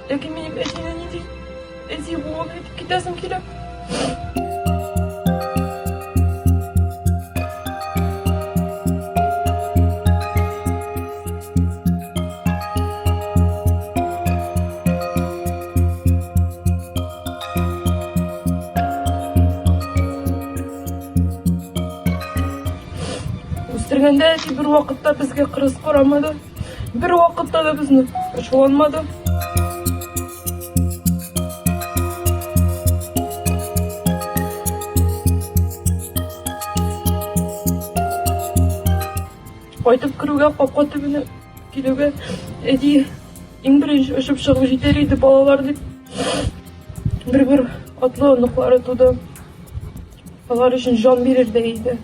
Ләкин минем әтине нинди әти булуын әйтеп китәсем килә. Үстергәндә әти бер вакытта безгә кырыс карамады. Бер вакытта да безне ачуланмады. Кайтып керүгә, капка төбенә килүгә, әти иң беренче очып чыгып җитәр иде балалар дип. Бер-бер атлы оныклары туды. Алар өчен җан бирер дә иде.